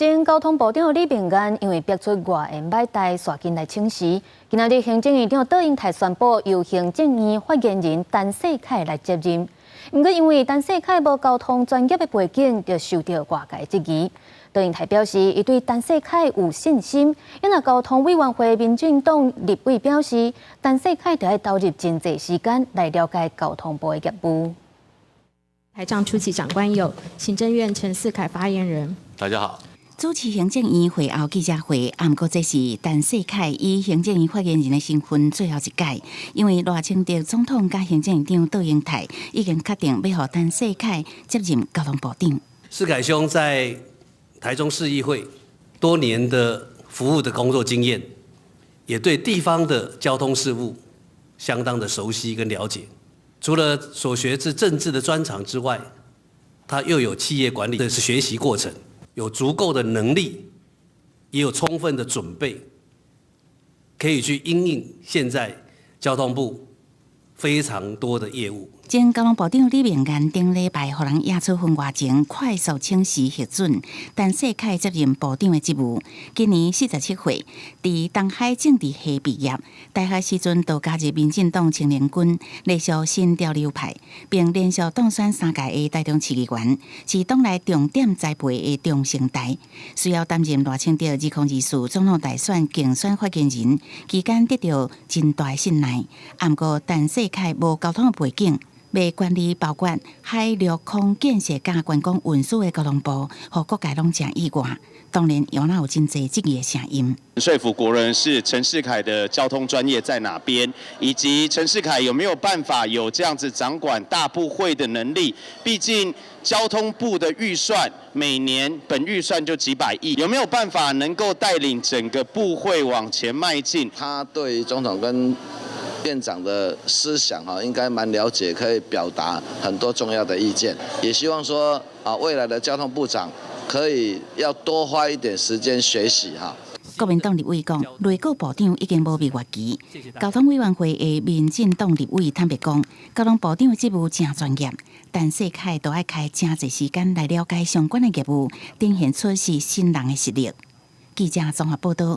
前交通部長李明彥因為逼出外緣䆀代，煞緊來請辭。今仔日行政院長卓榮泰宣布，由行政院發言人陳世凱來接任。毋過因為陳世凱無交通專業的背景，就受到外界質疑。卓榮泰表示，伊對陳世凱有信心。因為交通委員會民進黨立委表示，陳世凱著愛投入真濟時間來了解交通部的業務。台上出席長官有行政院陳世凱發言人。大家好。主持行政院會後記者會，毋過這是陳世凱以行政院發言人的身份最後一擺，因為賴清德總統佮行政院長卓榮泰已經確定欲予陳世凱接任交通部長。世凱兄在台中市議會多年的服務的工作經驗，也對地方的交通事務相當的熟悉跟了解。除了所學之政治的專長之外，他又有企業管理的學習過程。有足夠的能力，也有充分的準備，可以去因應現在交通部非常多的業務。前交通部長李明彥頂禮拜予人野處分外前快速請辭核准，陳世凱接任部長的職務。今年47歲，佇東海政治系畢業，大學時陣就加入民進黨青年軍，隸屬新潮流派，並連續當選三屆的台中市議員，是黨內重點栽培的中生代。隨後擔任賴清德2024總統大選競選發言人，期間得到真大信賴。毋過陳世凱無交通的背景，欲管理包括海陸空建設佮觀光運輸的交通部，予各界攏誠意外。當然，猶嘛有真濟質疑的聲音。說服國人是陳世凱的交通專業在哪邊，以及陳世凱有沒有辦法有這樣子掌管大部會的能力？畢竟交通部的預算每年本預算就幾百億，有沒有辦法能夠帶領整個部會往前邁進？他對總統跟院長的思想哈，應該蠻了解，可以表達很多重要的意見。也希望說啊，未來的交通部長可以要多花一點時間學習哈。國民黨立委講，內閣部長已經無蜜月期。交通委員會的民進黨立委坦白講，交通部長的職務誠專業，陳世凱都愛開誠濟時間來了解相關的業務，展現出是新人的實力。記者綜合報道。